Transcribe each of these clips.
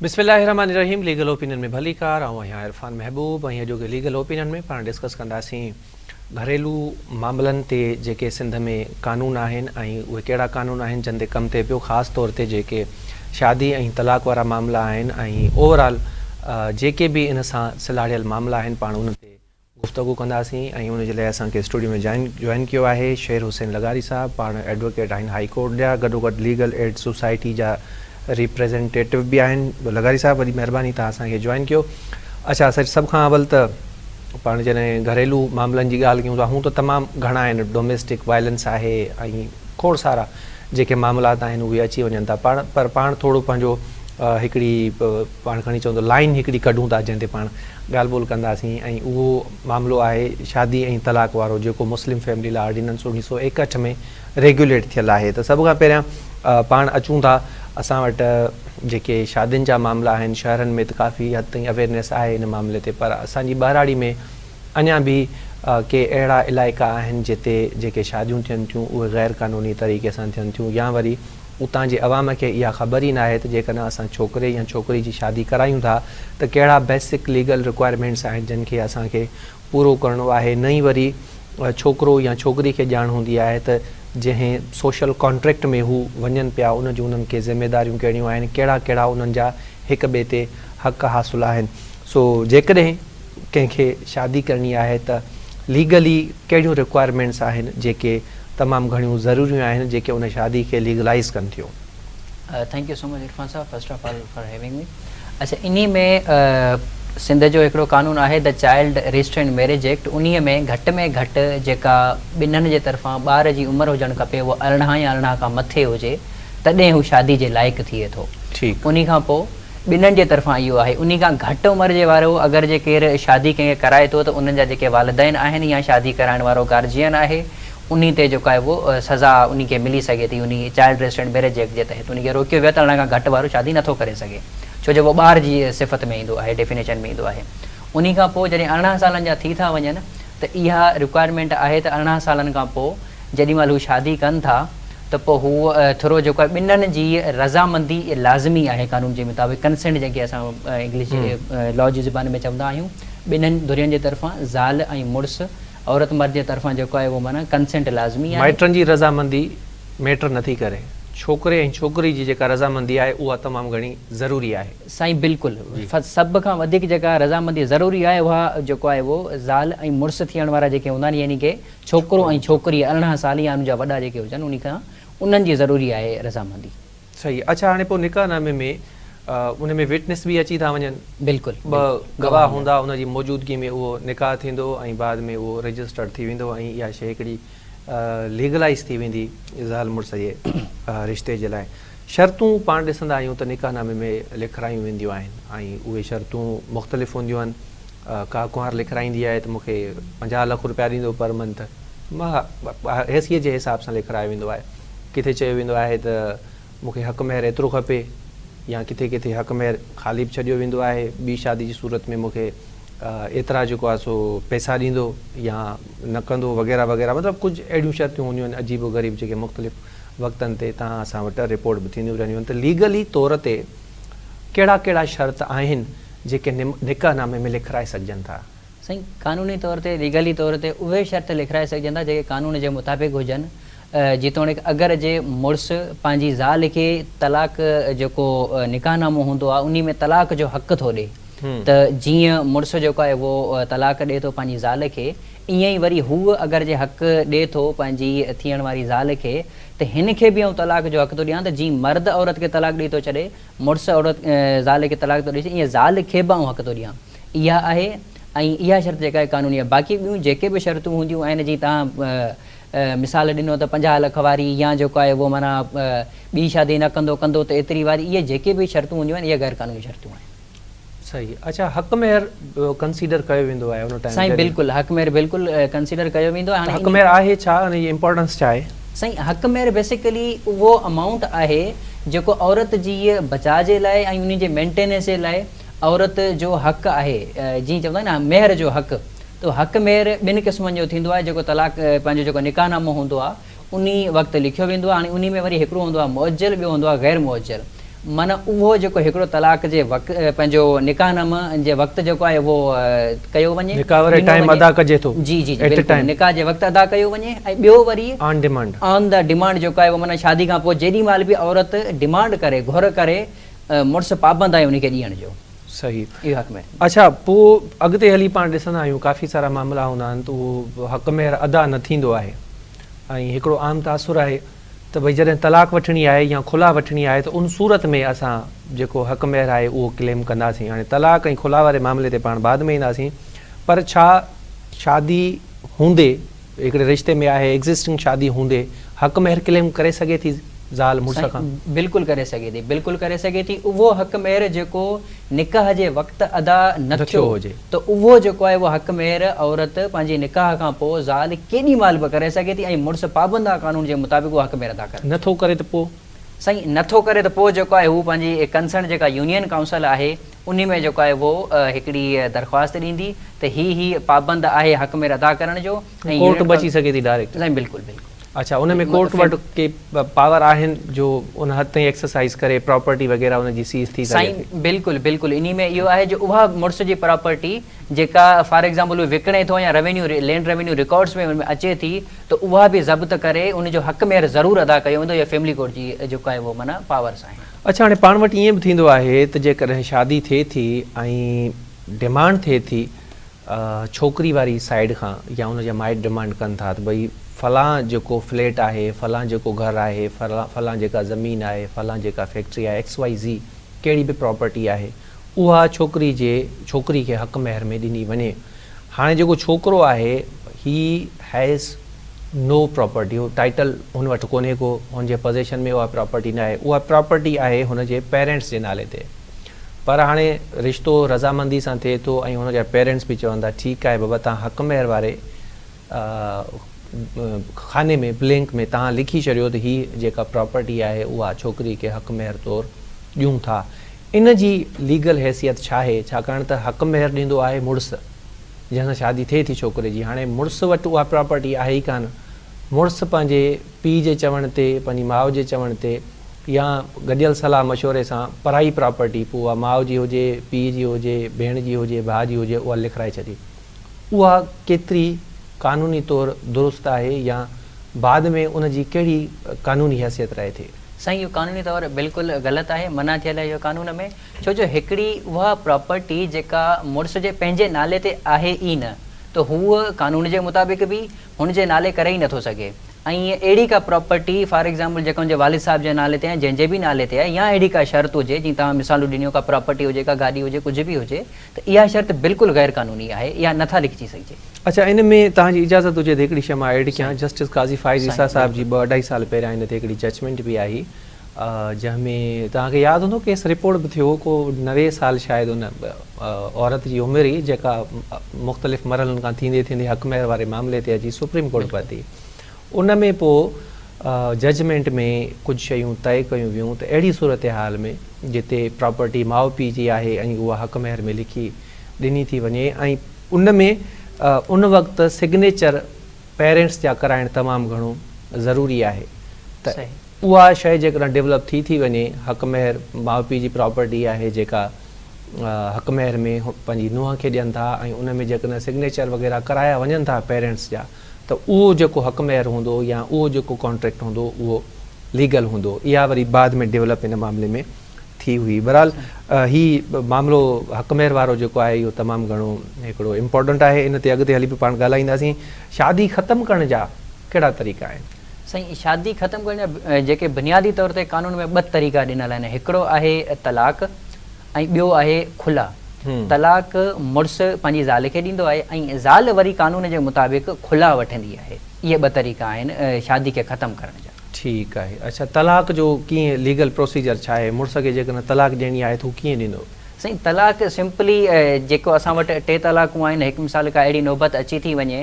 بسم الله الرحمٰن الرحيم ليگل اوپينين ۾ ڀليڪار آئون آهيان عرفان محبوب ۽ اڄوڪي ليگل اوپينين ۾ پاڻ ڊسڪس ڪنداسين گهريلو معاملن تي جيڪي سنڌ ۾ قانون آهن ۽ اهي ڪهڙا قانون آهن جن تي ڪم ٿئي پيو خاص طور تي جيڪي شادي ۽ طلاق وارا معاملا آهن ۽ اوور آل جيڪي به ان سان سلهاڙيل معاملا آهن پاڻ ان تي گفتگو ڪنداسين ۽ ان جي لاء اسان کي اسٽوڊيو ۾ جوائن جوائن ڪيو آهي شير حسين لغاري صاحب پاڻ ايڊووڪيٽ آهن هائي ڪورٽ جا گڏوگڏ ليگل ايڊ سوسائٽي جا ريپريزينٽيٽو به آهن لغاري صاحب وڏي مهرباني توهان اسان کي جوائن ڪيو اڇا سر سڀ کان اول ته پاڻ جڏهن گهريلو معاملن جي ڳالهه ڪيون ٿا هون ته تمام گهڻا آهن ڊوميسٽڪ وائلنس آهي ۽ کوڙ سارا جيڪي معاملات آهن اهي اچي وڃن ٿا پاڻ پر پاڻ ٿورو پنهنجو هڪڙي پاڻ کڻي چوندو لائن هڪڙي ڪڍون ٿا جنهن تي پاڻ ڳالهه ٻولهه ڪنداسين ۽ اهو معاملو آهي شادي ۽ طلاق وارو جيڪو مسلم فيملي لا آرڊيننس 1961 ۾ ريگيوليٽ ٿيل آهي ته سڀ کان پهريان پاڻ اچون ٿا اسان وٽ جيڪي شادين جا معاملا آهن شهرن ۾ ته ڪافي حد تائين اويرنيس آهي ان معاملي تي پر اسان جي ٻهراڙي ۾ اڃا به ڪي اهڙا علائقا آهن جتي جيڪي شاديون ٿين ٿيون اهي غير قانوني طريقي سان ٿين ٿيون يا وري اتان جي عوام کي اها خبر ئي ناهي ته جيڪڏهن اسان ڇوڪري يا ڇوڪري جي شادي ڪرايون ٿا ته ڪهڙا بيسڪ ليگل رڪوائرمينٽس آهن جن کي اسان کي پورو ڪرڻو آهي نه ئي وري ڇوڪرو يا ڇوڪري کي ڄاڻ هوندي آهي ته جنهن سوشل ڪانٽريڪٽ ۾ هو وڃن پيا ان جون انهن کي ذميداريون ڪهڙيون آهن ڪهڙا ڪهڙا انهن جا هڪ ٻئي تي حق حاصل آهن سو جيڪڏهن ڪنهن کي شادي ڪرڻي آهي ته ليگلي ڪهڙيون رڪوائرمينٽس آهن جيڪي تمام گهڻيون ضروريون آهن جيڪي ان شادي کي ليگلائيز ڪن ٿيون. Thank you so much Irfan صاحب first of all for having me اڇا انهي ۾ سنڌ جو هڪڙو قانون آهي the child restraint marriage act انهي ۾ گهٽ ۾ گهٽ جيڪا ٻنهن جي طرفان ٻار جي عمر هجڻ کپي اها 18 يا 18 کان مٿي هجي تڏهن هو شادي جي لائق ٿئي ٿو انهي کان پوء ٻنهن جي طرفان اهو آهي انهي کان گهٽ عمر جي وارو اگر جي ڪير شادي ڪنهن کي ڪرائي ٿو ته انهن جا جيڪي والدين آهن يا شادي ڪرائڻ وارو گارجين آهي انهي تي جيڪو آهي اهو سزا انهي کي ملي سگهي ٿي انهي چائلڊ ريسٽرينٽ ميريج ايڪٽ جي تحت انهي کي روڪيو ويو آهي ته 18 کان گهٽ وارو شادي نٿو ڪري سگهي ڇو جو اهو ٻار جي صفت ۾ ايندو آهي ڊيفينيشن ۾ ايندو آهي انهي کان پوء جڏهن 18 سالن جا ٿي ٿا وڃن ته اها رڪوائرمينٽ آهي ته 18 سالن کان پوء جيڏي مهل هو شادي ڪن ٿا ته پوء هو ٿرو جيڪو آهي ٻنهن جي رضامندي لازمي آهي قانون جي مطابق ڪنسينٽ جنهن کي اسان انگلش لا جي زبان ۾ چوندا آهيون ٻنهن ڌرين جي طرفان زال ۽ مڙس عورت مرد جي طرفان جيڪو آهي اهو معنيٰ ڪنسينٽ لازمي آهي. مائٽن جي رضامندي ميٽر نٿي ڪري. ڇوڪري ۽ ڇوڪري جي جيڪا رضامندي آهي اها تمام گهڻي ضروري آهي. سائين بلڪل سڀ کان وڌيڪ جيڪا رضامندي ضروري آهي اها جيڪو آهي اهو زال ۽ مڙس ٿيڻ وارا جيڪي هوندا آهن يعني ڪي ڇوڪرو ۽ ڇوڪري 18 سال يا ان جا وڏا جيڪي هجن انهي کان انهن جي ضروري آهي رضامندي. صحيح اڇا هاڻي پوء نڪاح نامي ۾ ان ۾ وٽنس به اچي ٿا وڃن. بلڪل ٻه گواهه هوندا ان جي موجودگي ۾ اهو نڪاح ٿيندو ۽ بعد ۾ اهو رجسٽرڊ ٿي ويندو ۽ اها شيء هڪڙي ليگلائيز ٿي ويندي زال مڙس جي رشتي جي لاء. شرطون پاڻ ڏسندا آهيون ته نڪاح نامي ۾ لکرايون وينديون آهن ۽ اهي شرطون مختلف هونديون آهن. ڪا ڪنوار لکرائيندي آهي ته مون کي 50 لک روپيا ڏيندو پر منٿ حيثيت جي حساب سان لکرايو ويندو آهي. ڪٿي چيو ويندو آهي ته مون کي حق مهر ايترو کپي يا ڪٿي ڪٿي حق مهر خالي به ڇڏيو ويندو آهي، ٻي شادي جي صورت ۾ مون کي ايترا جيڪو آهي سو پئسا ڏيندو يا نه ڪندو وغيره وغيره مطلب ڪجهه اهڙيون شرطيون هونديون آهن عجيب و غريب جيڪي مختلف وقتن تي تان اسان وٽ رپورٽ به ٿينديون رهنديون آهن ته ليگلي طور تي ڪهڙا ڪهڙا شرط آهن جيڪي نڪاح نامي ۾ لکرائي سگهجن ٿا. سائين قانوني طور تي ليگلي طور تي اهي شرط لکرائي سگهجن ٿا جيڪي قانون جي مطابق هجن جيتوڻيڪ اگر جي مڙس پنهنجي زال کي طلاق جيڪو نڪاح نامو هوندو آهي انهي ۾ طلاق جو حق ٿو ڏي ته جيئن مڙس جيڪو آهي اهو طلاق ڏي ٿو پنهنجي زال کي ائين ئي وري هو اگر جي حق ڏي ٿو پنهنجي ٿيڻ واري زال کي ته هن کي به آئون طلاق جو حق ٿو ڏيان ته جيئن مرد عورت کي طلاق ڏئي ٿو ڇڏي مڙس عورت زال کي طلاق ٿو ڏئي ڇڏي ائين زال کي به آئون حق ٿو ڏيان اها آهي ۽ اها شرط جيڪا آهي قانوني آهي باقي ٻيون جيڪي به شرطون هونديون آهن جيئن توهان مثال ڏنو ته 50 لک واري يا جيڪو آهي اهو معنيٰ ٻي شادي نه ڪندو ڪندو ته ايتري واري اهي جيڪي به شرطون هونديون آهن اهي غير قانوني شرطون آهن. صحيح اڇا حق مهر ڪنسيڊر ڪيو ويندو آهي ان ٽائيم سائين بلڪل حق مهر بلڪل ڪنسيڊر ڪيو ويندو آهي هاڻي حق مهر آهي ڇا ان جي امپورٽنس ڇا آهي؟ سائين حق مهر بيسيڪلي اهو امائونٽ آهي جيڪو عورت جي بچاء جي لاء ۽ ان جي مينٽيننس جي لاء عورت جو حق آهي جيئن چوندا آهن نه مهر جو حق ته حق مهر ٻن قسمن جو ٿيندو آهي جيڪو طلاق پنهنجو جيڪو نڪاح نامو هوندو آهي انهي وقت لکيو ويندو آهي هاڻي انهي ۾ وري هڪڙو هوندو آهي مؤجل ٻيو هوندو آهي غير مؤجل. معنيٰ اهو جيڪو هڪڙو طلاق جي وقت پنهنجو نڪاح نامه جي وقت جيڪو آهي اهو ڪيو وڃي نڪاح واري ٽائيم ادا ڪجي ٿو جي جي جي بلڪل نڪاح جي وقت ادا ڪيو وڃي ۽ ٻيو وري on demand on the demand جيڪو آهي اهو معنيٰ شادي کان پوء جيڏي مهل به عورت ڊيمانڊ ڪري گهر ڪري مڙس پابند آهي ان کي ڏيڻ جو. صحيح اهو حق مهر. اڇا پوء اڳتي هلي پاڻ ڏسندا آهيون ڪافي سارا معاملا هوندا آهن ته اهو حق مهر ادا نه ٿيندو آهي ۽ هڪڙو عام تاثر آهي ته ڀئي جڏهن طلاق وٺڻي آهي يا خلع وٺڻي آهي ته ان صورت ۾ اسان جيڪو حق مهر آهي اهو ڪليم ڪنداسين. هاڻي طلاق ۽ خلع واري معاملي تي پاڻ بعد ۾ اينداسين پر ڇا شادي هوندي هڪڙي رشتي ۾ آهي ايگزسٽنگ شادي هوندي حق مهر ڪليم ڪري سگهي ٿي زال مڙس کان؟ سائين بلڪل ڪري سگهي ٿي بلڪل ڪري سگهي ٿي اهو حق مهر جيڪو نڪاح جي وقت ادا نه ٿيو هجي ته اهو جيڪو آهي اهو حق مهر عورت پنهنجي نڪاح کان پوء زال ڪيڏي مهل به ڪري سگهي ٿي ۽ مڙس پابند آهي قانون جي مطابق اهو حق مهر ادا ڪرڻ نه جو. ٿو ڪري ته پوء؟ سائين نه ٿو ڪري ته پوء جيڪو آهي هو پنهنجي ڪنسرن جيڪا يونين ڪائونسل آهي انهي ۾ جيڪو آهي اهو هڪڙي درخواست ڏيندي ته هي هي پابند آهي حق مهر ادا ڪرڻ جو ۽ ڪورٽ به اچي سگهي ٿي ڊائريڪٽ. سائين بلڪل بلڪل. اڇا ان ۾ ڪورٽ وٽ ڪي پاور آهن جو ان حد تائين ايڪسرسائيز ڪري پراپرٽي وغيره ان جي سيز ٿي سگهي ٿي. سائين بلڪل بلڪل انهي ۾ اهو آهي جو اها مڙس جي پراپرٽي جيڪا فار ايگزامپل هو وڪڻي ٿو يا روينيو لينڊ روينيو رڪارڊس ۾ ان ۾ اچي ٿي ته اها به ضبط ڪري ان جو حق مهر ضرور ادا ڪيو ويندو اهي فيملي ڪورٽ جي جيڪو آهي اهو معنيٰ پاورس آهن. اڇا هاڻي پاڻ وٽ ائين به ٿيندو آهي ته جيڪڏهن شادي ٿئي ٿي ۽ ڊمانڊ ٿئي ٿي ڇوڪري واري سائيڊ کان يا ان جا مائٽ ڊمانڊ ڪن ٿا ته ڀئي فلان جيڪو فليٽ آهي فلان جيڪو گهر آهي فلان جيڪا زمين آهي فلان جيڪا فيڪٽري آهي ايڪس وائي زي ڪهڙي به پراپرٽي آهي اها ڇوڪري جي ڇوڪري کي حق مهر ۾ ڏني وڃي هاڻي جيڪو ڇوڪرو آهي هي هيز نو پراپرٽي هو ٽائيٽل هن وٽ ڪونهي ڪو هن جي پزيشن ۾ اها پراپرٽي ناهي اها پراپرٽي آهي هن جي پيرنٽس جي نالي تي پر هاڻي رشتو رضامندي سان ٿئي ٿو ۽ هن جا پيرنٽس به چون ٿا ٺيڪ آهي بابا توهان حق مهر واري خاني ۾ بلينڪ ۾ توهان لکي ڇڏيو ته هي جيڪا پراپرٽي آهي اها ڇوڪري کي حق مهر طور ڏيون ٿا ان جي ليگل حيثيت ڇاهي ڇاڪاڻ ته حق مهر ڏيندو آهي مڙس جنهن سان شادي ٿئي ٿي ڇوڪري جي هاڻي مڙس وٽ اها پراپرٽي آهي ئي ڪانه مڙس پنهنجي پيء جي چوڻ تي پنهنجي ماء جي چوڻ تي يا گڏيل صلاح مشوري سان پرائي پراپرٽي پوء اها ماء جي هجي پيء جي هجي ڀيڻ جي هجي ڀاء جي هجي اها لکرائي ڇڏي اها ڪيتري قانوني طور درست آهي يا بعد ۾ ان جي ڪهڙي قانوني حيثيت رهي ٿي؟ سائين اهو قانوني طور بلڪل غلط آهي منع ٿيل آهي اهو قانون ۾ ڇو جو هڪڙي اها پراپرٽي جيڪا مڙس جي پنهنجي نالي تي آهي ئي نه ته هو قانون جي مطابق به هن جي نالي ڪري ئي نٿو سگهي ۽ اهڙي ڪا پراپرٽي فار ايگزامپل جيڪا هن جي والد صاحب جي نالي تي آهي جنهن جي به نالي تي آهي يا اهڙي ڪا شرط هجي جيئن توهان مثالون ڏنيون ڪا پراپرٽي هجي ڪا گاڏي هجي ڪجهه به هجي ته اها شرط بلڪل غير قانوني آهي اها نٿا لکجي سگهجي. اڇا ان ۾ توهان جي اجازت هجي ته هڪڙي شيء مان ايڊ ڪيان جسٽس قاضي فائز عيسيٰ صاحب جي ٻه اڍائي سال پهريان ان تي هڪڙي ججمينٽ به آئي جنهن ۾ توهان کي ياد هوندو ڪيس رپورٽ به ٿيو هو ڪو 90 سال شايد ان عورت جي عمر هئي جيڪا مختلف مرحلن کان ٿيندي ٿيندي حق مهر واري معاملي تي اچي سپريم ڪورٽ پهتي ان ۾ پوء ججمينٽ ۾ ڪجهه شيون طئي ڪيون ويون ته اهڙي صورتحال ۾ جتي پراپرٽي ماء پيء جي آهي ۽ اها حق مهر ۾ لکي ڏني ٿي وڃي ۽ ان ۾ ان وقت سگنيچر پيرنٽس جا ڪرائڻ تمام گهڻو ضروري آهي ته اها شيء جيڪڏهن ڊولپ ٿي ٿي وڃي حق مهر ماء پيء جي پراپرٽي آهي جيڪا حق مهر ۾ پنهنجي نونهن کي ڏين ٿا ۽ ان ۾ جيڪڏهن سگنيچر وغيره ڪرايا وڃن ٿا پيرنٽس جا ته اهو جيڪو حق مهر هوندو يا اهو جيڪو ڪانٽريڪٽ هوندو اهو ليگل هوندو. اها وري بعد ۾ ڊولپ ان معاملي ۾ ٿي هئي. بهرحال هي معاملو حق مهر وارو جيڪو آهي اهو تمام گهڻو هڪڙو امپارٽنٽ آهي. ان تي اڳتي هلي به پاڻ ڳالهائينداسين. شادي ختم ڪرڻ جا ڪهڙا طريقا آهن؟ سائين شادي ختم ڪرڻ جا جيڪي بنيادي طور تي قانون ۾ ٻه طريقا ڏنل آهن هڪڙو آهي طلاق ۽ ٻيو آهي خلع. طلاق مڙس پنهنجي زال کي ڏيندو آهي ۽ زال وري قانون جي مطابق خلع وٺندي آهي. اهي ٻه طريقا آهن شادي کي ختم ڪرڻ جا. ٺيڪ آهي. اڇا طلاق جو ڪيئن ليگل پروسيجر ڇا آهي؟ مڙس کي جيڪڏهن طلاق ڏيڻي آهي ته هو ڪيئن ڏيندو؟ سائين طلاق سمپلي جيڪو اسان وٽ ٽي طلاقون آهن هڪ مثال ڪا اهڙي نوبت اچي ٿي وڃي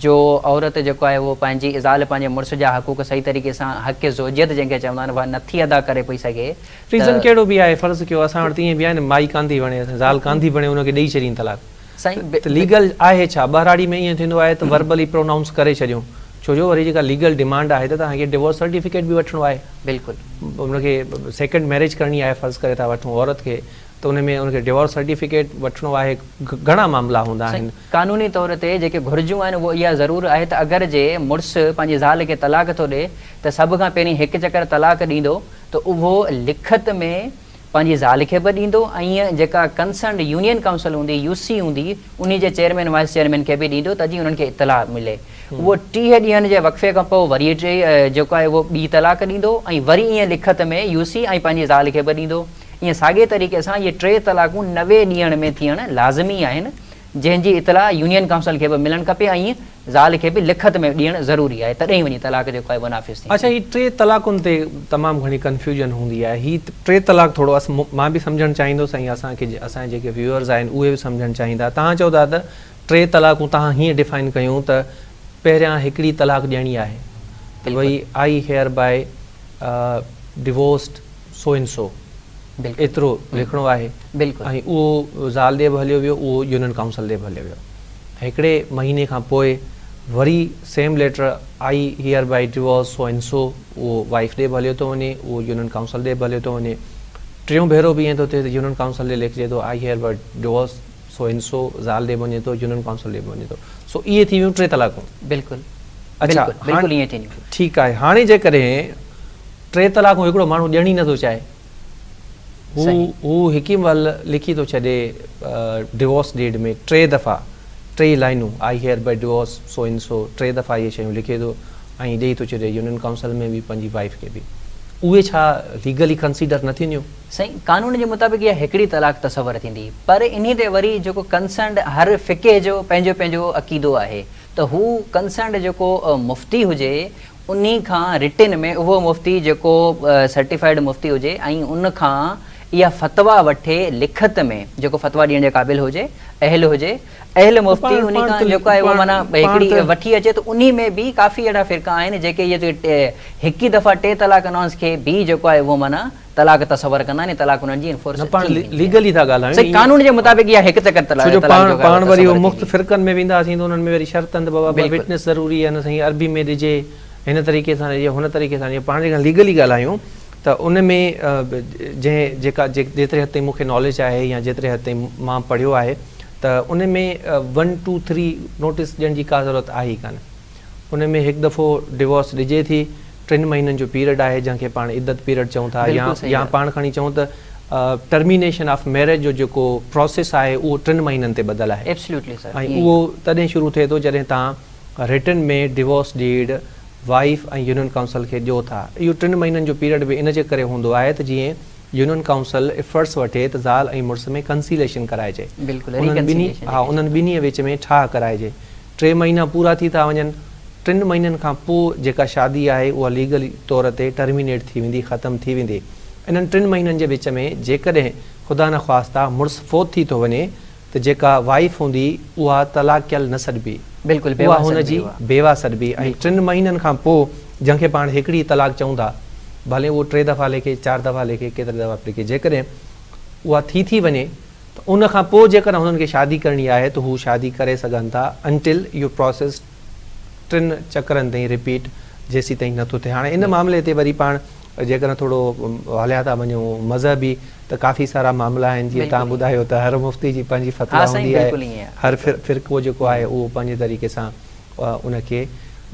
جو عورت جيڪو آهي اهو پنهنجي زال پنهنجي مڙس جا حقوق صحيح طريقي سان حق زوجيت جنهن کي چوندا آهن اها نٿي ادا ڪري پئي سگهي ريزن ڪهڙو به آهي فرض ڪيو اسان وٽ ته ائين به آهي نه مائي ڪانه ٿي وڻي زال ڪانه ٿي وڻي ان کي ڏئي ڇڏين طلاق سائين ته ليگل آهي ڇا ٻهراڙي ۾ ائين ٿيندو آهي ته وربلي پرونائونس ڪري ڇڏيون ڇو جو وري جيڪا ليگل ڊمانڊ آهي ته توهان کي ڊوورس سرٽيفڪيٽ به وٺڻو آهي. بلڪل. ان کي سيڪنڊ ميريج ڪرڻي آهي فرض ڪري ٿا وٺون عورت کي ته ان ۾ ان کي ڊوورس سرٽيفڪيٽ وٺڻو آهي گهڻا معاملا هوندا آهن. قانوني طور تي جيڪي گهرجون آهن اهو اها ضرور آهي ته اگر جي مڙس پنهنجي زال کي طلاق ٿو ڏئي ته سڀ کان پهرين هڪ چڪر طلاق ڏيندو ته اهو لکت ۾ پنهنجي زال کي به ڏيندو ۽ جيڪا ڪنسرنڊ يونين ڪائونسل هوندي، يو سي هوندي، انهي جي چيئرمين وائيس چيئرمين کي به ڏيندو ته جيئن انهن کي اطلاع ملي. اهو 30 ڏينهن جي وقفي کان پوء وري جيڪو آهي اهو ٻي طلاق ڏيندو ۽ وري ائين لکت ۾ يو سي ۽ پنهنجي زال کي به ڏيندو. ائين ساڳئي طريقي سان اهي ٽي طلاقون 90 ڏينهن ۾ ٿيڻ لازمي آهن جنهن جي اطلاع يونين ڪائونسل کي به ملڻ کپي ۽ زال کي به لکت ۾ ڏيڻ ضروري آهي تڏهن ئي وڃي طلاق جيڪو آهي اهو نافذ ٿيندو. اڇا هي ٽي طلاقن تي تمام گهڻي ڪنفيوزن هوندي آهي هي ٽي طلاق ٿورو مان به سمجهڻ چاهيندس ۽ اسان کي اسان جا جيڪي ويوئرز آهن اهي به سمجهڻ چاهيندا توهان چئو ٿا ته ٽي طلاقون توهان هيئن ڊفائن ڪيون ته پهريان هڪڙي طلاق ڏيڻي آهي ته ڀئي I hereby divorced so and so ايترو لکڻو آهي ۽ اهو زال ڏي به هليو ويو اهو يونين ڪائونسل ڏي به هليو ويو هڪڙي مهيني کان پوء وري same letter I hereby divorce so and so اهو وائيف ڏي به هليو ٿو وڃي اهو يونين ڪائونسل ڏي به هليو ٿو وڃي ٽيون ڀيرو به ائين ٿو ٿئي ته يونين ڪائونسل ڏي لکجي ٿو I hereby divorce so and so زال ڏي به وڃي ٿو يونين ڪائونسل ڏي به وڃي ٿو سو اهي ٿي ويون ٽي طلاقون. بلڪل اڇا بلڪل ائين ٿينديون. ٺيڪ آهي هاڻي جيڪڏهن ٽي طلاقون هڪڙو ماڻهو ڏيڻ ئي نٿو چاهي هو هو هڪ ئي مهل لکي ٿو ڇڏي ڊوورس ڊيڊ ۾ ٽي دفعا ٽي لائنون I hereby divorce so and so ٽي دفعا اهي شيون لکي ٿو ۽ ڏئي ٿو ڇڏي يونين ڪائونسل ۾ به پنهنجي وائيف کي به اهي ڇا ليگلي ڪنسيڊر نه ٿينديون؟ سائين قانون جي مطابق اها هڪڙي طلاق تصور ٿيندي پر انهي تي وري جيڪو ڪنسرنڊ هر فقه جو پنهنجو پنهنجو عقيدو آهي ته هو ڪنسرنڊ جيڪو مفتي هجي انهي کان رٽن ۾ اهو مفتي جيڪو سرٽيفائيڊ مفتي هجي ۽ ان کان اها فتويٰ وٺي لکت ۾ جيڪو فتويٰ ڏيڻ جي قابل هجي اهل هجي اهل مفتي انهي کان جيڪو آهي اهو معنيٰ هڪڙي وٺي اچي ته انهي ۾ به ڪافي اهڙا فرقا آهن جيڪي اهي هڪ ئي دفعا ٽي طلاق انائونس کي به جيڪو آهي اهو معنيٰ طلاق تصور ڪندا آهن ۽ طلاق انهن جي انفورس نه پاڻ ليگلي ٿا ڳالهايون سائين قانون جي مطابق اها هڪ چڪر طلاق ڇو جو پاڻ پاڻ وري اهو مخت فرقن ۾ وينداسين ته انهن ۾ وري شرط آهن ته بابا ٻه وٽنس ضروري آهن سائين عربي ۾ ڏجي هن طريقي سان ڏجي هن طريقي سان ڏجي پاڻ جيڪڏهن ليگلي ڳالهايون ته ان ۾ جنهن جيڪا جيتري حد تائين مون کي ناليج آهي يا جيتري حد تائين مان پڙهيو آهي ته ان ۾ ون ٽو ٿري نوٽس ڏيڻ جي ڪا ضرورت آهي ئي ڪانه ان ۾ هڪ دفعو ڊيورس ڏجي ٿي، ٽن مهينن جو پيريڊ آهي جنهن کي پاڻ عدت پيريڊ چئون ٿا يا يا پاڻ کڻي چئون ته ٽرمينيشن آف ميريج جو جيڪو پروسيس آهي اهو ٽن مهينن تي ٻڌل آهي ۽ اهو تڏهن شروع ٿئي ٿو جڏهن توهان written ۾ divorce deed wife ۽ union council کي ڏيو ٿا. اهو ٽن مهينن جو پيريڊ به ان جي ڪري هوندو آهي ته جيئن يونين ڪائونسل افرٽس وٺي ته زال ۽ مڙس ۾ ڪنسيليشن ڪرائجي انهن ٻنهي ها انهن ٻنهي وچ ۾ ٺاهه ڪرائجي. ٽي مهينا پورا ٿي ٿا وڃن، ٽن مهينن کان پوء جيڪا شادي آهي اها ليگلي طور تي ٽرمينيٽ ٿي ويندي، ختم ٿي ويندي. انهن ٽن مهينن جي وچ ۾ جيڪڏهن خدا نخواسته مڙس فوت ٿي ٿو وڃي ته جيڪا وائيف هوندي اها طلاقيل نه سڏبي، اها هن جي بيوه سڏبي ۽ ٽن مهينن کان پوء جنهن کي پاڻ هڪڙي طلاق چئون ٿا، ڀلي اهو ٽي دفعا ليکي، چار دفعا ليکي، ڪيترا دفعا به لکي، جيڪڏهن اها ٿي ٿي وڃي ته ان کان پوء جيڪڏهن هنن کي شادي ڪرڻي آهي ته هو شادي ڪري سگهن ٿا انٽل اهو پراسيس ٽن چڪرن تائين رپيٽ جيسيتائين نه ٿو ٿئي. هاڻي ان معاملي تي وري پاڻ جيڪڏهن ٿورو هليا ٿا وڃون مذهبي ته ڪافي سارا معاملا آهن جيئن توهان ٻڌايو ته هر مفتي جي پنهنجي فتويٰ هوندي آهي هر فرقو جيڪو آهي اهو پنهنجي طريقي سان ان کي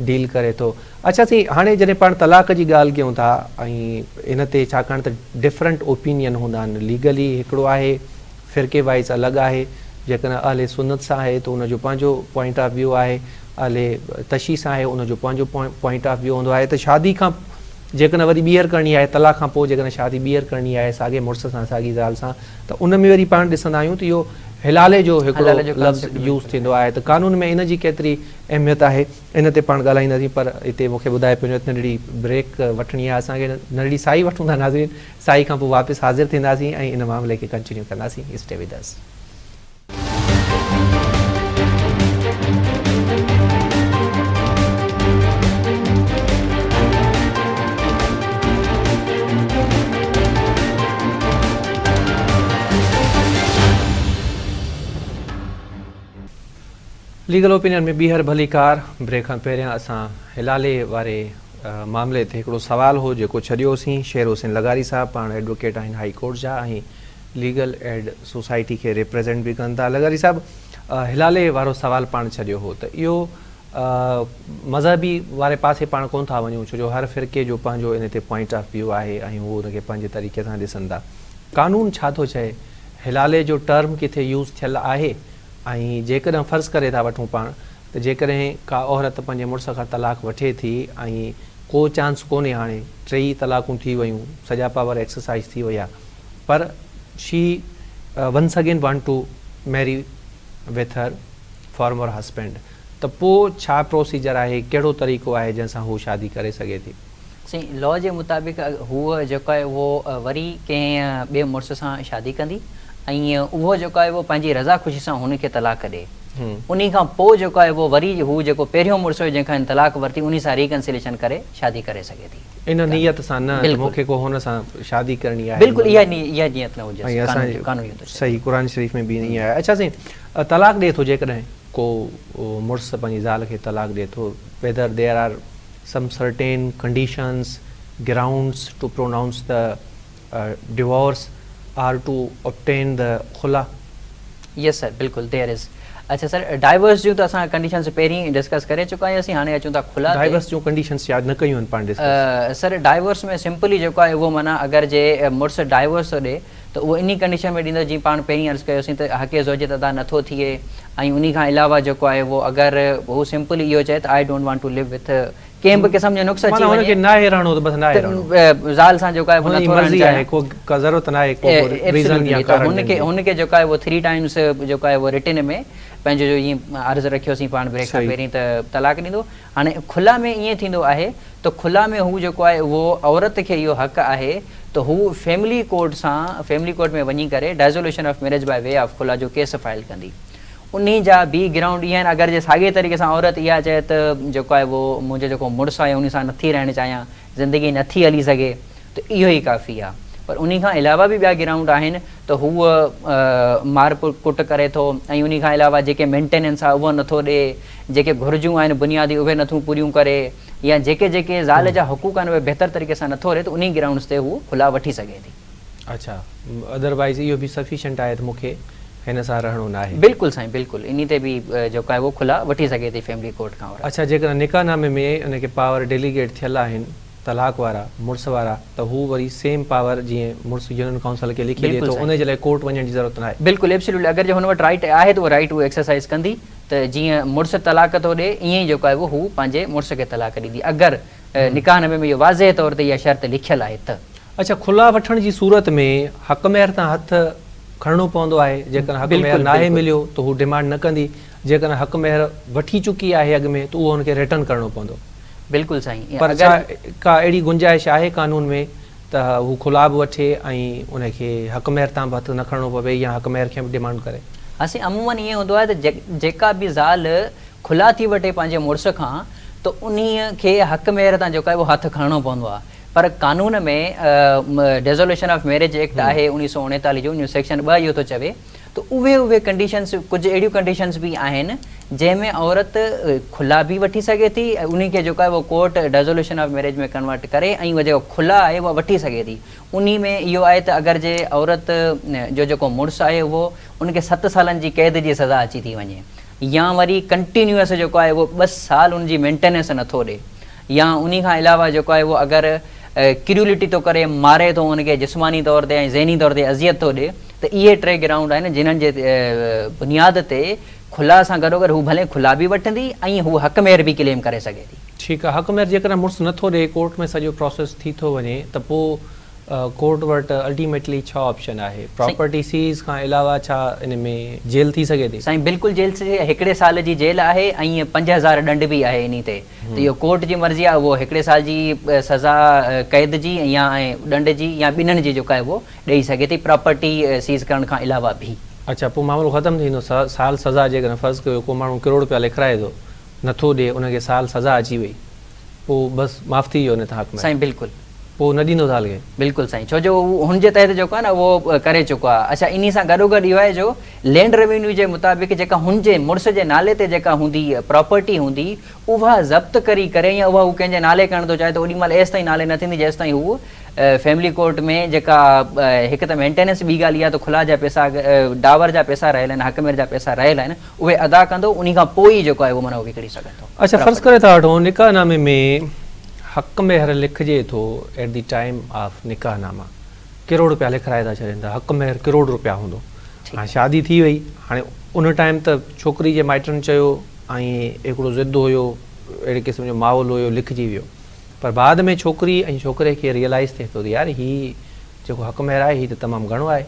ڊيل ڪري ٿو. اڇا سائين هاڻي جڏهن پاڻ طلاق جي ڳالهه ڪيون ٿا ۽ ان تي ڇاڪاڻ ته ڊفرنٽ اوپينين هوندا آهن ليگلي هڪڙو آهي فرقي وائيز الڳ آهي جيڪڏهن اهل سنت سان آهي ته ان جو پنهنجو پوائنٽ آف ويو آهي اهل تشيع سان آهي ان جو پنهنجو پوائنٽ آف ويو هوندو آهي ته شادي کان جيڪڏهن وري ٻيهر ڪرڻي آهي طلاق کان پوء جيڪڏهن شادي ٻيهر ڪرڻي آهي ساڳي مڙس سان ساڳي زال سان ته ان ۾ وري پاڻ ڏسندا آهيون ته اهو حلالي جو هڪڙو لفظ يوز ٿيندو آهي ته قانون ۾ ان جي ڪيتري اهميت آهي ان تي پاڻ ڳالهائينداسين پر هتي مون کي ٻڌايو پيو وڃي ته ننڍڙي بريڪ وٺڻي آهي اسان کي ننڍڙي سائي وٺون ٿا ناظرين سائي کان پوء واپس حاضر ٿينداسين ۽ ان معاملي کي ڪنٽينيو ڪنداسين stay with us. Legal opinion ۾ ٻيهر ڀليڪار. بريڪ کان پهريان اسان حلالي واري معاملي تي هڪڙو سوال هو جيڪو ڇڏيوسين. شير حسين لغاري صاحب پاڻ ايڊووڪيٽ آهن هائي ڪورٽ جا ۽ ليگل ايڊ سوسائٽي کي ريپريزينٽ به ڪن ٿا. لغاري صاحب حلالي وارو سوال پاڻ ڇڏيو هو ته اهو مذهبي واري پاسي پاڻ ڪونه ٿا وڃون ڇو جو هر فرقي جو پنهنجو ان تي پوائنٽ آف ويو آهي ۽ هو ان کي پنهنجي طريقي سان ڏسن ٿا. قانون ڇا ٿو چئي؟ حلالي جو ٽرم ڪٿي يوز ٿيل آهي؟ ۽ جيڪڏهن فرض ڪري ٿا وٺون پاڻ ته جيڪڏهن ڪا عورت پنهنجي مڙس کان طلاق وٺي ٿي ۽ ڪو چانس ڪونهي هاڻي ٽيئي طلاقون ٿي ويون سڄا پاور ايڪسرسائز ٿي ويا پر she once again want to marry with her former husband ته پو ڇا پروسيجر آهي ڪهڙو طريقو آهي جنهن سان هو شادي ڪري سگهي ٿي. سائين لا جي مطابق هوء جيڪو آهي اهو وري ڪنهن ٻئي مڙس سان شادي ڪندي ۽ اهو جيڪو آهي اهو پنهنجي رضا خوشي سان هن کي طلاق ڏي انهي کان پوء جيڪو آهي اهو وري هو جيڪو پهريون مڙس هيو جنهن کان هن طلاق ورتي انهي سان ريڪنسيليشن ڪري شادي ڪري سگهي ٿي. ان نيت سان نه ته مون کي ڪو هن سان شادي ڪرڻي آهي. بلڪل اها نيت نه هجيس قانون اهو ٿو چئي. صحيح قرآن شريف ۾ به ائين آهي. اڇا سائين طلاق ڏي ٿو جيڪڏهن ڪو مڙس پنهنجي زال کي طلاق ڏي ٿو whether there are some certain conditions, grounds to pronounce the divorce or to obtain the khula? Yes sir بلڪل there is. اڇا سر ڊائيورس جون ته اسان ڪنڊيشنز پهرين ڊسڪس ڪري چڪا آهيون هاڻي اچون ٿا خلا تي. ڊائيورس جون ڪنڊيشنز ياد نه ڪيون آهن پاڻ ڊسڪس. سر ڊائيورس ۾ سمپلي جيڪو آهي اهو معنيٰ اگر جي مڙس ڊائيورس ٿو ڏي ته اهو انهي ڪنڊيشن ۾ ڏيندو جيئن پاڻ پهرين عرض ڪيوسين ته حق زوجيت ادا نه ٿو ٿئي ۽ انهي کان علاوه جيڪو آهي اهو اگر هو سمپلي اهو چئي ته I don't want to live with ڪنهن به قسم جو نقص اچي معنيٰ هن کي وڃي ناهي رهڻو ته بس ناهي رهڻو. ته زال سان جيڪو آهي اهو هن جي نٿو رهڻ مرضي آهي چاهيان. ڪو ڪا ضرورت ناهي ڪو به ريزن يا ايبسلوٽلي ته ڪارڻ هن ڏيڻ کي جي. هن کي جيڪو آهي اهو ٿري ٽائمز جيڪو آهي اهو رٽن ۾ پنهنجو جو ائين عرض رکيوسين پاڻ بريڪ کان صحيح. پهرين ته طلاق ڏيندو. هاڻي خلا ۾ ائين ٿيندو آهي ته خلا ۾ هو جيڪو آهي اهو عورت کي اهو حق آهي ته هو فيملي ڪورٽ سان فيملي ڪورٽ ۾ وڃي ڪري dissolution of marriage by way of خلا جو ڪيس فائل ڪندي انهي جا بي گرائونڊ اهي آهن اگر جي ساڳي طريقي سان عورت اها چئي ته جيڪو آهي اهو منهنجو جيڪو مڙس آهي انهي سان نٿي رهڻ چاهيان زندگي نٿي هلي سگهي ته اهو ئي ڪافي آهي پر انهي کان علاوه به ٻيا گرائونڊ آهن ته هو مار ڪٽ ڪري ٿو ۽ انهي کان علاوه جيڪي مينٽيننس آهي اهو نٿو ڏي جيڪي گهرجون آهن بنيادي اهي نٿون پوريون ڪري يا جيڪي جيڪي زال جا حقوق آهن اهي بهتر طريقي سان نٿو ڏي ته انهي گرائونڊز تي هو خلا وٺي سگهي ٿي. اڇا ادر وائيز اهو به سفيشنٽ آهي ته مون کي هن سان رهڻو ناهي. بلڪل سائين بلڪل انهي تي به جيڪو آهي اهو خلا وٺي سگهي ٿي فيملي ڪورٽ کان عورت. اڇا جيڪڏهن نڪاح نامي ۾ ان کي پاور ڊيليگيٽ ٿيل آهن طلاق وارا مڙس وارا ته هو وري سيم پاور جيئن مڙس يونين ڪائونسل کي لکي ڏي بلڪل ٿو سائين. ان جي لاء ڪورٽ وڃڻ جي ضرورت ناهي. بلڪل ايبسلوٽلي اگر جي هن وٽ رائيٽ آهي ته اهو رائيٽ هو ايڪسرسائز ڪندي ته جيئن مڙس طلاق ٿو ڏي ائين ئي جيڪو آهي اهو هو پنهنجي مڙس کي طلاق ڏيندي اگر نڪاح نامي ۾ اهو واضح طور تي اها شرط لکيل آهي ته. اڇا خلع وٺڻ جي صورت ۾ حق مهر تان هٿ کڻڻو پوندو آهي جيڪڏهن حق مهر بلڪل ناهي بلڪل. مليو ته هو ڊمانڊ نه ڪندي جيڪڏهن حق مهر وٺي چڪي آهي اڳ ۾ ته اهو هن کي ريٽرن ڪرڻو پوندو. بلڪل سائين پر ڇا ڪا اهڙي گنجائش آهي قانون ۾ ته هو خلع به وٺي ۽ ان کي حق مهر تان به هٿ نه کڻڻو پوي يا حق مهر کي به ڊمانڊ ڪري؟ ها سائين عموماً ائين هوندو آهي ته جيڪا به زال خلع ٿي وٺي پنهنجي مڙس کان ته انهي کي حق مهر تان جيڪو آهي اهو هٿ کڻڻو پوندو آهي پر قانون ۾ ڊيزوليشن آف ميريج ايڪٽ آهي 1939 جو ان جو سيڪشن 2 اهو ٿو چوي ته اهي اهي ڪنڊيشنز ڪجهه اهڙيون ڪنڊيشنز به آهن جنهن ۾ عورت خلع به وٺي سگهي ٿي ۽ انهي کي جيڪو آهي اهو court dissolution of marriage ۾ convert ڪري ۽ اهو جيڪو خلع آهي اها وٺي سگهي ٿي انهي ۾ اهو آهي ته اگر جي عورت جو جيڪو مڙس آهي اهو ان کي 7 سالن جي قيد جي سزا اچي ٿي وڃي يا وري ڪنٽينيوس جيڪو آهي اهو 2 سال ان جي مينٽيننس نٿو ڏي يا انهي کان علاوه جيڪو آهي اهو اگر ڪريولٽي ٿو ڪري ماري ٿو ان کي جسماني طور تي ۽ ذهني طور تي اذيت ٿو ڏي ته اهي ٽي گرائونڊ آهن جنهن جي بنياد تي خلع سان گڏوگڏ هو ڀلي خلع به وٺندي ۽ هو حق مهر به ڪليم ڪري سگهي ٿي. ٺيڪ آهي حق مهر جيڪڏهن مڙس نه ٿو ڏي ڪورٽ ۾ سڄو پراسيس ٿي ٿو وڃي ته پوء ڪورٽ وٽ الٽيميٽلي ڇا آپشن آهي پراپرٽي سيز کان علاوه ڇا ان ۾ جيل ٿي سگهي ٿي؟ سائين بلڪل جيل ٿي سگهي هڪڙي سال جي جيل آهي ۽ 5000 ڏنڊ به آهي انهي تي ته اهو ڪورٽ جي مرضي آهي اهو هڪڙي سال جي سزا قيد جي يا ۽ ڏنڊ جي يا ٻنهن جي جيڪو آهي اهو ڏئي سگهي ٿي پراپرٽي سيز ڪرڻ کان علاوه به. اڇا پوء معاملو ختم ٿي ويندو سال سزا جيڪڏهن فرض ڪيو ڪو ماڻهو ڪروڙ رپيا لکرائي ٿو نٿو ڏي ان کي سال سزا اچي وئي پوء بس معاف ٿي ويو ان تان حق مهر. سائين بلڪل. پوء نه ڏيندو زال کي. بلڪل سائين ڇو جو هو هن جي تحت جيڪو آهي نه اهو ڪري چڪو آهي اڇا انهي سان گڏو گڏ اهو آهي جو لينڊ روينيو جي مطابق جيڪا هن جي مڙس جي نالي تي جيڪا هوندي پراپرٽي هوندي اها ضبط ڪري ڪري يا اها هو ڪنهن جي نالي ڪرڻ ٿو چاهي ته اوڏي مهل ايستائين نالي نه ٿيندي جيستائين هو فيملي ڪورٽ ۾ جيڪا هڪ ته مينٽيننس ٻي ڳالهه اها ته خلا جا پيسا ڊاور جا پيسا رهيل آهن حق مهر جا پيسا رهيل آهن اهي ادا ڪندو انهي کان پوء ئي جيڪو آهي اهو معنيٰ وڪڻي سگهندو. اڇا فرض ڪري ٿا وٺون نڪاح نامي ۾ حق مهر لکجي ٿو ايٽ the time of نڪاح ناما ڪروڙ روپيا لکرائي ٿا ڇڏين ته حق مهر ڪروڙ روپيا هوندو هاڻي شادي ٿي وئي هاڻي ان ٽائيم ته ڇوڪري جي مائٽن چيو ۽ هڪڙو ضد هيو اهڙي قسم جو ماحول هيو لکجي ويو پر بعد ۾ ڇوڪري ۽ ڇوڪري کي ريئلائيز ٿئي ٿو ته يار هي جيڪو حق مهر آهي هي ته تمام گهڻو آهي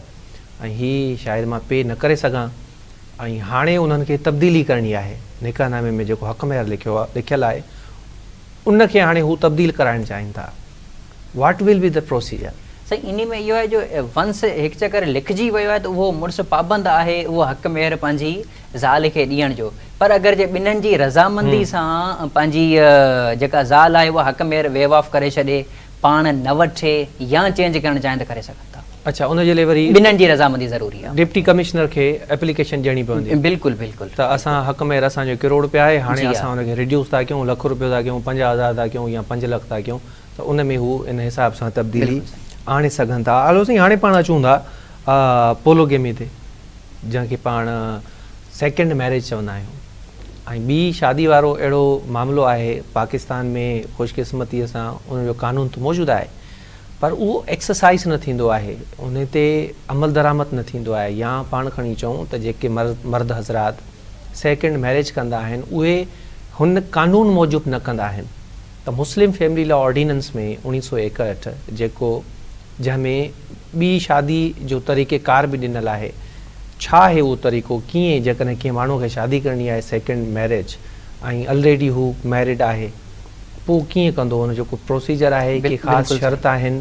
۽ هي شايد مان پي نه ڪري سگهان ۽ هاڻي انهن کي تبديلي ڪرڻي آهي نڪاح نامي ۾ جيڪو حق مهر لکيو لکيل آهي ان کي هاڻي هو تبديل ڪرائڻ چاهين ٿا what will be the procedure. سائين انهي ۾ اهو آهي جو ونس هڪ چڪر لکجي ويو آهي ته اهو مڙس پابند آهي اهو حق مهر پنهنجي زال کي ڏيڻ جو پر اگر جي ٻنهن جي رضامندي سان پنهنجي جيڪا زال آهي اها حق مهر ويو آف ڪري ڇڏي پاڻ نه وٺي يا چينج ڪرڻ چاهين ته ڪري سگهن ٿا. اڇا ان جي لاء وري ٻنهن جي رضامندي ضروري آهي. ڊپٽي ڪمشنر کي ايپليڪيشن ڏيڻي پوندي. بلڪل بلڪل. ته اسان حق مهر اسان جو ڪروڙ رپيا آهي هاڻي اسان ان کي ريڊيوس ٿا ڪيون لک رپيو ٿا ڪيون 50 هزار ٿا ڪيون يا 5 لک ٿا ڪيون ته ان ۾ هو ان حساب سان تبديلي آڻي سگهن ٿا. هلو سائين هاڻي پاڻ اچون ٿا پولوگيمي تي جنهن کي پاڻ سيڪنڊ ميريج چوندا آهيون ۽ ٻي شادي وارو اهڙو معاملو آهي پاڪستان ۾ خوش قسمتي سان ان جو قانون ته موجود آهي پر اهو ايڪسرسائز نه ٿيندو آهي ان تي عمل درآمد نه ٿيندو آهي يا پاڻ کڻي چئون ته جيڪي مرد حضرات سيڪنڊ ميريج ڪندا آهن اهي هن قانون موجب نه ڪندا آهن ته مسلم فيملي لا آرڊيننس ۾ 1961 جيڪو جنهن ۾ ٻي شادي جو طريقي ڪار به ڏنل آهي. ڇا آهي اهو طريقو؟ ڪيئن جيڪڏهن ڪنهن ماڻهو کي شادي ڪرڻي آهي سيڪنڊ ميريج ۽ الريڊي هو ميرڊ آهي پوء ڪيئن ڪندو ان جو ڪو پروسيجر آهي ڪي خاص شرط آهن؟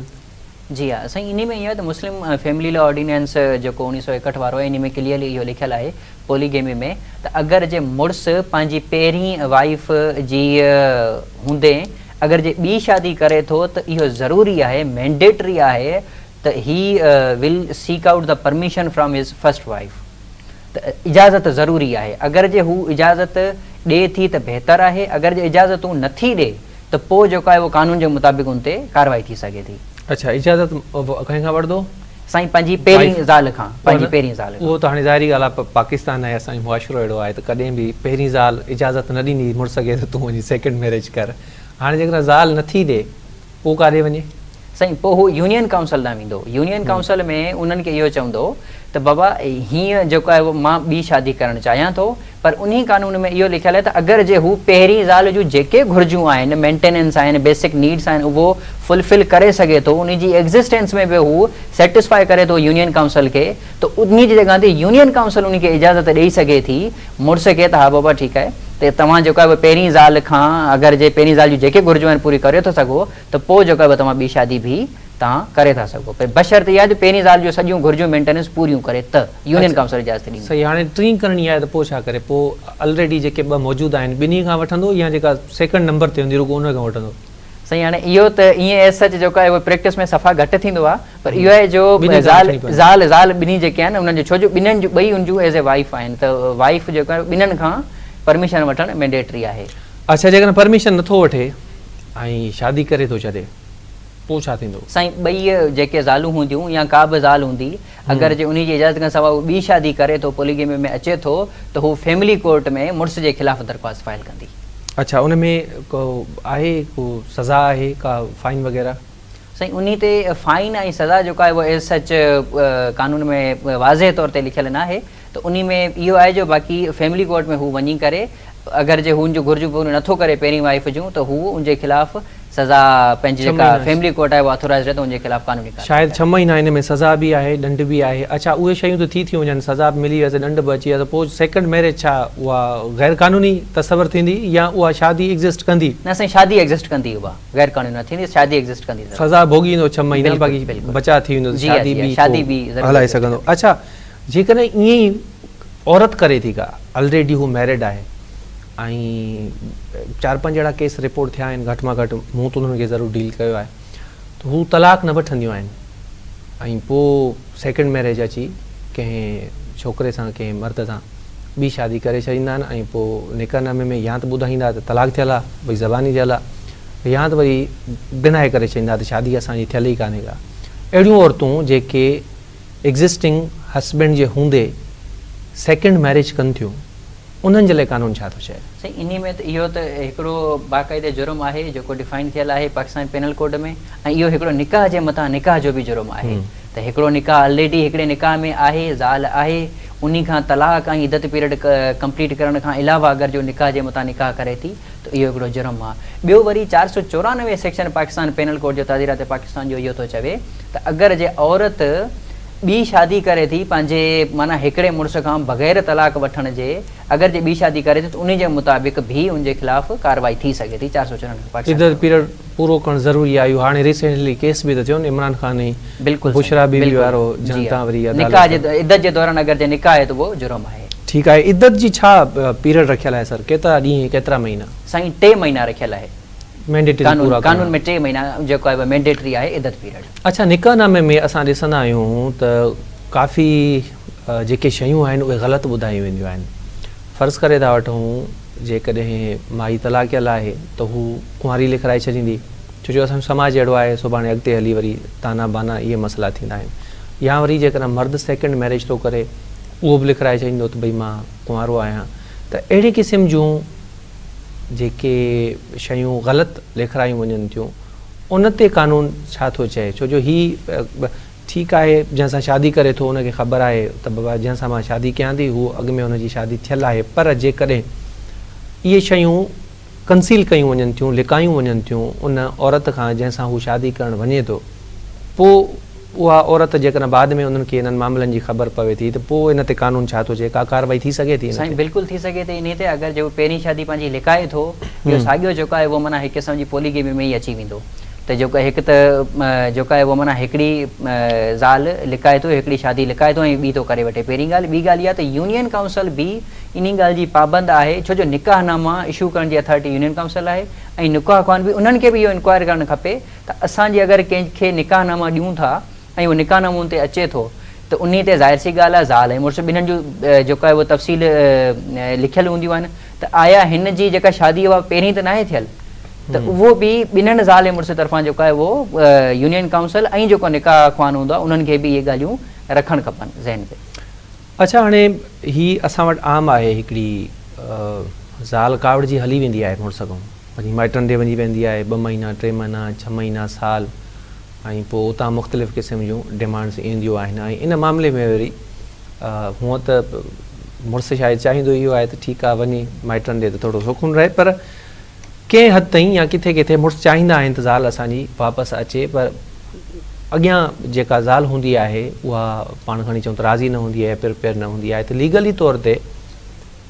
جي ها سائين انهي ۾ اهو آهي ته مسلم فيملي لا آرڊيننس جيڪو 1961 وارو آهي انهي ۾ ڪليئرلي اهو لکيل آهي پوليگيمي ۾ ته اگر جي مڙس پنهنجي پهرين وائيف جي هوندي اگر جي ٻي شادي ڪري ٿو ته اهو ضروري آهي، مينڊيٽري آهي ته he will seek out the permission from his first wife ته اجازت ضروري آهي اگر جي هو اجازت ڏي ٿي ته بهتر آهي اگر جي اجازت هو نٿي ڏي ته پوء جيڪو آهي اهو قانون جي مطابق ان تي ڪارروائي ٿي سگهي ٿي. اڇا اجازت ڪنهن کان وٺندو؟ سائين پنهنجي پهرين زال کان پنهنجي پهرين زال کان. اهو ته هاڻي ظاهري ڳالهه آهي پاڪستان آهي اسان جو معاشرو اهڙو آهي ته ڪڏهن به پهرين زال اجازت نه ڏيندي مڙس کي ته تون وڃي سيڪنڊ ميريج ڪر هاڻي جيڪڏهن زال نه ٿي ڏي پوء ڪاڏي وڃي؟ سائين پوء هو يونين ڪائونسل ڏانهن ويندو يونين ڪائونسل ۾ انهن کي اهو چوندو ته بابا هيئن جيڪو آهي مان ٻي شادي ڪرڻ چاهيان ٿو پر انهي قانون ۾ اهو لکيل آهي ته اگر جي هو پهرين زال جون جيڪي گهرجون آهن، مينٽيننس آهن، بيسڪ نيڊس آهن اهو فلفل ڪري سگهي ٿو، انهي جي ايگزسٽنس ۾ به هو سيٽسفائي ڪري ٿو يونين ڪائونسل کي ته انهي جي جڳهه تي يونين ڪائونسل انهي کي اجازت ڏئي سگهي ٿي مڙس کي ته ها بابا ٺيڪ آهي ته توهان جيڪو آهي پهرين زال کان اگر جي پهرين زال جون جيڪي گهرجون آهن پوري ڪري ٿو سگهو ته پوء جيڪو آهي توهان ٻي شادي به توهان ڪري ٿا سگهو پر بشرط اها جو پهرين زال جون سڄيون گهرجون مينٽيننس پوريون ڪري ته يونين ڪائونسل اجازت ڏيندي. صحيح هاڻي ٽين ڪرڻي آهي ته پوء ڇا ڪري پوء الريڊي جيڪي ٻه موجود آهن ٻنهي کان وٺندو يا جيڪا سيڪنڊ نمبر تي هوندي رڳو ان کان وٺندو. سائين هاڻي اهو ته ائين ايز سچ جيڪو آهي اهو پريڪٽس ۾ صفا گهٽ ٿيندو آهي پر اهو آهي جو زال زال زال ٻنهي جيڪي آهن انهن جو ڇو جو ٻنهن جون ٻئي ان جون ايز اي وائيف آهن ته وائيف جيڪو آهي ٻنهن کان پرميشن وٺڻ مينڊيٽري آهي. اڇا جيڪڏهن پرميشن نٿو وٺي ۽ شادي ڪري ٿو ڇڏي پوء ڇا ٿيندو؟ سائين ٻئي جيڪي زالون هونديون يا ڪا به زال هوندي اگر جي انهي جي اجازت کان سواء هو ٻي شادي ڪري ٿو پوليگيمي ۾ اچي ٿو ته هو فيملي ڪورٽ ۾ مڙس جي خلاف درخواست فائل ڪندي. اڇا ان ۾ ڪو آهي ڪو سزا آهي ڪا فائن وغيره؟ سائين انهي تي فائن ۽ سزا جيڪو آهي اهو ايز سچ قانون ۾ واضح طور تي لکيل ناهي ته انهي ۾ اهو آهي جو باقي فيملي ڪورٽ ۾ هو وڃي ڪري اگر جي هو ان جون گهرجون پوريون نٿو ڪري پهرين وائيف جون ته هو ان جي خلاف سزا پنهنجي جيڪا فيملي ڪورٽ آهي اها اٿورائيزڊ آهي ته ان جي خلاف قانوني ڪارروائي شايد ڇهه مهينا ان ۾ سزا به آهي ڏنڊ به آهي اڇا اهي شيون ته ٿي ٿيون وڃن سزا به ملي ويس ڏنڊ به اچي ويس پوء سيڪنڊ ميريج ڇا اها غير قانوني تصور ٿيندي يا اها شادي ايگزسٽ ڪندي؟ نه سائين شادي ايگزسٽ ڪندي اها غير قانوني نه ٿيندي شادي ايگزسٽ ڪندي ضرور. سزا ڀوڳي ايندو ڇهه مهينا باقي بچاء ٿي ويندو شادي به پوء هلائي سگهندو اڇا جيڪڏهن ائين ئي عورت ڪري ٿي ڪا الريڊي هو ميرڊ آهي ۽ چار پنج اهڙا ڪيس رپورٽ ٿيا آهن گهٽ مان گهٽ مون ته انهن کي ضرور ڊيل ڪيو آهي ته هو طلاق نه وٺنديون آهن ۽ پوء سيڪنڊ ميريج اچي ڪنهن ڇوڪري سان ڪنهن مرد سان ٻي شادي ڪري ڇڏيندا آهن ۽ پوء نڪاح نامي ۾ يا ته ٻڌائيندا ته طلاق ٿيل آهي ڀئي زباني ٿيل آهي يا ته وري ڊنائي ڪري ڇڏيندا ته شادي اسان جي ٿيل ئي ڪانهي ڪا. اهڙيون عورتون جيڪي ايگزسٽنگ هسبينڊ جي هوندي سيڪنڊ ميريج ڪن ٿيون انهن جي لاء قانون ڇا ٿو چئي؟ سائين انهي ۾ ته اهو ته هڪڙو باقاعده جرم آهي جيڪو ڊفائن ٿيل آهي پاڪستان پينل ڪوڊ ۾ ۽ اهو هڪڙو نڪاح جي مٿان نڪاح جو به جرم آهي ته هڪڙو نڪاح الريڊي هڪڙي نڪاح ۾ آهي زال آهي انهي کان طلاق ۽ عدت پيريڊ ڪمپليٽ ڪرڻ کان علاوه اگر جو نڪاح جي مٿان نڪاح ڪري ٿي ته اهو هڪڙو جرم آهي ٻيو وري 494 سيڪشن پاڪستان پينل ڪوڊ جو تعزيرات پاڪستان جو اهو ٿو چوي ته اگر جي عورت ٻي شادي ڪري ٿي پنهنجي معنيٰ هڪڙي مڙس کان بغير طلاق وٺڻ جي اگر جي ٻي شادي ڪري ٿي ته انهي جي مطابق به ان جي خلاف ڪارروائي ٿي سگهي ٿي 494 پاڪستان عدت پيريڊ پورو ڪرڻ ضروري آهي اهو هاڻي ريسينٽلي ڪيس به ته ٿيو نه عمران خان ۽ بلڪل بشريٰ بي بي بلڪل وارو جي جنهن تان وري نڪاح جي عدالت عدت جي دوران اگر جي نڪاح آهي ته اهو جرم آهي. ٺيڪ آهي عدت جي ڇا پيريڊ رکيل آهي سر ڪيترا ڏينهن ڪيترا مهينا؟ سائين ٽي مهينا رکيل آهي. مينڊيٽري قانون پورا قانون ڪرڻا. ۾ ٽي مهينا جيڪو آهي اهو مينڊيٽري آهي عدت پيريڊ. اڇا نڪاح نامي ۾ اسان ڏسندا آهيون ته ڪافي جيڪي شيون آهن اهي غلط ٻڌايون وينديون آهن فرض ڪري ٿا وٺون جيڪڏهن مائي طلاقيل آهي ته هو ڪنواري لکرائي ڇڏيندي ڇو جو اسان جو سماج اهڙو آهي سڀاڻي اڳتي هلي وري طعنا بانا اهي مسئلا ٿيندا آهن يا وري جيڪڏهن مرد سيڪنڊ ميريج ٿو ڪري اهو به لکرائي ڇڏيندو ته ڀئي مان ڪنوارو آهيان ته اهڙي قسم جون جيڪي شيون غلط لکرايون وڃن ٿيون ان تي قانون ڇا ٿو چئي ڇو جو هي ٺيڪ آهي جنهن سان شادي ڪري ٿو ان کي خبر آهي ته بابا جنهن سان مان شادي ڪيان ٿي هو اڳ ۾ ان جي شادي ٿيل آهي پر جيڪڏهن اهي شيون ڪنسيل ڪيون وڃن ٿيون لڪايون وڃن ٿيون ان عورت کان جنهن سان هو شادي ڪرڻ وڃي ٿو پوء اها عورت جيڪڏهن بعد ۾ انهن کي انهن معاملن جي خبر پوي ٿي ته پوء ان تي قانون ڇا ٿو چئي؟ ڪا ڪارروائي ٿي سگهي ٿي ان سائين تي؟ بلڪل ٿي سگهي ٿي انهي تي اگر جي هو پهرين شادي پنهنجي لڪائي ٿو اهو ساڳيو جيڪو آهي اهو معنيٰ هڪ قسم جي پوليگيمي ۾ ئي اچي ويندو ته جيڪو هڪ ته جيڪو آهي اهو معنيٰ هڪڙي زال لڪائي ٿو هڪڙي شادي لڪائي ٿو ۽ ٻي ٿو ڪري وٺي پهرين ڳالهه ٻي ڳالهه اها ته يونين ڪائونسل به انهي ڳالهه جي پابند آهي ڇو جو نڪاح ناما اشو ڪرڻ جي اٿارٽي يونين ڪائونسل آهي ۽ نڪاح خوان به انهن کي به اهو انڪوائر ڪرڻ کپي ته اسان جي اگر ڪنهن کي نڪاح نامه ڏيون ٿا ۽ اهو نڪاح نامو ان تي اچي ٿو ته انهي تي ظاهر سي ڳالهه آهي زال ۽ مڙس ٻنهن جون جيڪو آهي اهو تفصيل لکيل هونديون آهن ته آيا هن جي جيڪا شادي اها پهرين ته ناهي ٿيل ته اهو به ٻنهن زال ۽ مڙس طرفان جيڪو آهي اهو يونين ڪائونسل ۽ جيڪو نڪاح خوان هوندو آهي انهن کي به اهي ڳالهيون رکڻ کپن ذهن تي. اڇا هاڻي هي اسان وٽ عام آهي هڪڙي زال ڪاوڙجي هلي ويندي آهي مڙس کان وڃي مائٽن ڏي وڃي ويندي آهي ٻه مهينا ٽي مهينا ڇهه مهينا سال ۽ پوء اتان مختلف قسم جون ڊيمانڊس اينديون آهن ۽ ان معاملي ۾ وري هونء ته مڙس شايد چاهيندو اهو آهي ته ٺيڪ آهي وڃي مائٽن ڏي ته ٿورو سڪون رهي پر ڪنهن حد تائين يا ڪٿي ڪٿي مڙس چاهيندا آهن ته زال اسان جي واپس اچي پر اڳيان جيڪا زال هوندي آهي اها پاڻ کڻي چئون ته راضي نه هوندي آهي پرپيئر نه هوندي آهي ته ليگلي طور تي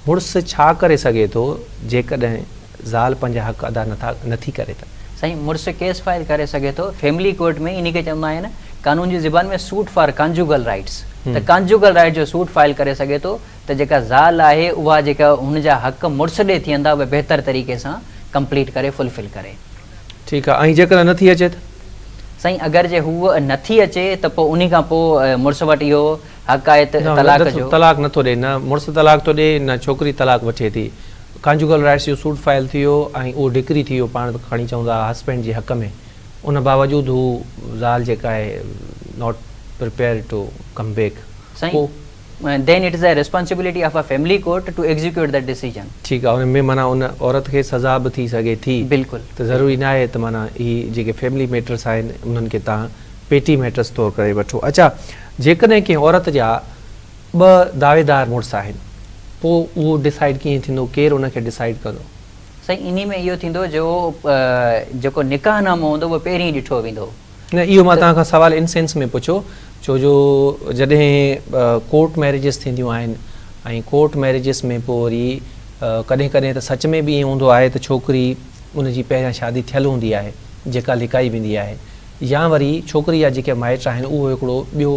مڙس ڇا ڪري سگهي ٿو جيڪڏهن زال پنهنجا حق ادا نٿا نٿي ڪري ته. سائين مڙس ڪيس فائل ڪري سگهي ٿو فيملي ڪورٽ ۾ انهي کي چوندا آهن قانون جي زبان ۾ سوٽ فار ڪانجوگل رائيٽس ته ڪانجوگل رائيٽس جو سوٽ فائل ڪري سگهي ٿو ته جيڪا زال آهي اها جيڪا هن جا حق مڙس ڏي ٿين ٿا اهي بهتر طريقي سان ڪمپليٽ ڪري فل فل ڪري. ٺيڪ آ ۽ جيڪڏهن نه ٿي اچي ته؟ سائين اگر جي هوء نه ٿي اچي ته پوء انهي کان پوء مڙس وٽ اهو حق آهي ته طلاق جو. طلاق نه ٿو ڏي نه مڙس طلاق ٿو ڏي نه ڇوڪري طلاق وٺي ٿي ڪانجوگل رائٽس جو سوٽ فائل ٿي ويو ۽ اهو ڊڪري ٿي ويو پاڻ کڻي چئون ٿا هسبينڊ جي حق ۾ ان باوجود هو زال جيڪا آهي not prepare to come back سائين then it is a responsibility of a family court to execute that decision. ٺيڪ آ ان ۾ معنيٰ ان عورت کي سزا به ٿي سگهي ٿي بلڪل ته ضروري ناهي ته معنيٰ هي جيڪي فيملي ميٽرس آهن انهن کي توهان پيٽي ميٽرس طور ڪري وٺو اڇا جيڪڏهن ڪنهن عورت جا ٻه دعويدار مڙس آهن پوء اهو ڊسائيڊ ڪيئن ٿيندو ڪير ان کي ڊسائيڊ ڪندو؟ سائين انهي ۾ اهو ٿيندو جو جيڪو نڪاح نامو هوندو اهو پهرين ڏٺو ويندو. نه اهو مان توهان کان سوال ان سينس ۾ پڇيو ڇو جو جڏهن ڪورٽ ميريجز ٿينديون آهن ۽ ڪورٽ ميريجز ۾ پوء وري ڪڏهن ڪڏهن ته سچ ۾ به ائين هوندو آهي ته ڇوڪري ان جي پهريان شادي ٿيل هوندي آهي جيڪا لڪائي ويندي آهي يا وري ڇوڪري جا جيڪي مائٽ آهن اهو هڪڙو ٻيو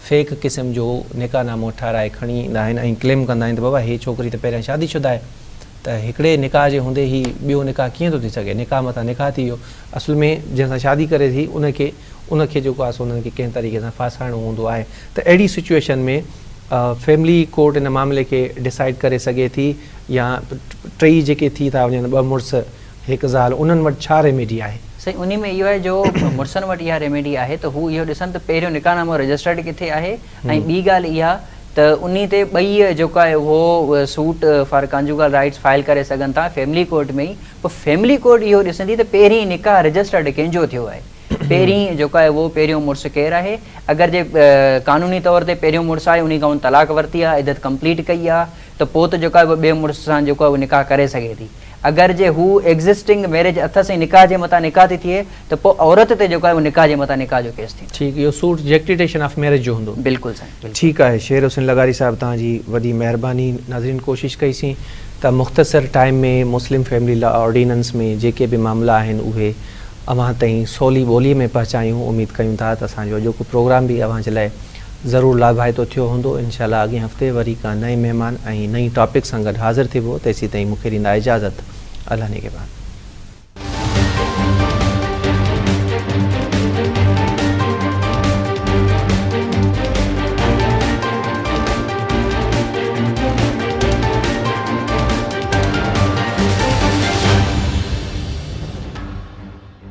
فيڪ قسم جو نڪاح نامو ٺهرائي کڻي ايندا آهن ۽ ڪليم ڪندا آهن ته بابا هي ڇوڪري ته پهريان شادي شده آهي. ته هڪڙي نڪاح جي هوندي هي ٻيو نڪاح ڪيئن ٿو ٿي سگهي نڪاح مٿان نڪاح ٿي ويو اصل ۾ جنهن سان شادي ڪري ٿي ان کي ان کي جيڪو آهي سو انهن کي ڪنهن طريقي سان ڦاسائڻو هوندو آهي ته اهڙي سچوئيشن ۾ فيملي ڪورٽ ان معاملي کي ڊسائيڊ ڪري سگهي ٿي يا ٽئي جيڪي ٿي ٿا وڃن ٻه مڙس هڪ زال انهن وٽ ڇا ريميڊي آهي؟ سائين انهي ۾ اهو آهي جو مڙسن وٽ اها ريميڊي آهي ته هو اهو ڏسن ته پهريون نڪاح نامو رجسٽرڊ ڪٿي آهي ۽ ٻي ڳالهه اها ته انهي تي ٻئي جيڪو آهي اهو suit for conjugal rights file ڪري سگهن ٿا فيملي ڪورٽ ۾ ئي پوء فيملي ڪورٽ اهو ڏسندي ته پهرين نڪاح رجسٽرڊ ڪنهن جو ٿيو آهي پهرين جيڪو آهي اهو پهريون مڙس ڪير آهي اگر جي قانوني طور تي پهريون مڙس آهي انهي کان هن طلاق ورتي آهي عدت ڪمپليٽ ڪئي آهي ته پوء ته جيڪو آهي اهو ٻئي مڙس سان جيڪو آهي اهو نڪاح ڪري سگهي ٿي. اگر جي هو ايگزسٽنگ ميريج اٿس ۽ نڪاح جي مٿان نڪاح ٿي ٿئي ته پوء عورت تي جيڪو آهي اهو نڪاح جي مٿان نڪاح جو ڪيس ٿيندو. ٺيڪ اهو سوٽ جيڪٽيٽيشن آف ميريج جو هوندو. بلڪل سائين بلڪل. ٺيڪ آهي شير حسين لغاري صاحب توهان جي وڏي مهرباني ناظرين ڪوشش ڪئي سين ته مختصر time ۾ Muslim family law ordinance ۾ جيڪي به معاملا آهن اهي اوهان تائين سولي ٻولي ۾ پهچايون اميد ڪيون ٿا ته اسان جو اڄوڪو پروگرام به اوهان جي لاء ضرور لاڀائتو ٿيو هوندو انشاء الله اڳئين هفتي وري ڪا نئين مهمان ۽ نئين ٽاپڪ سان گڏ حاضر ٿيبو تيسين تائين مونکي ڏيندا اجازت الله نگهبان.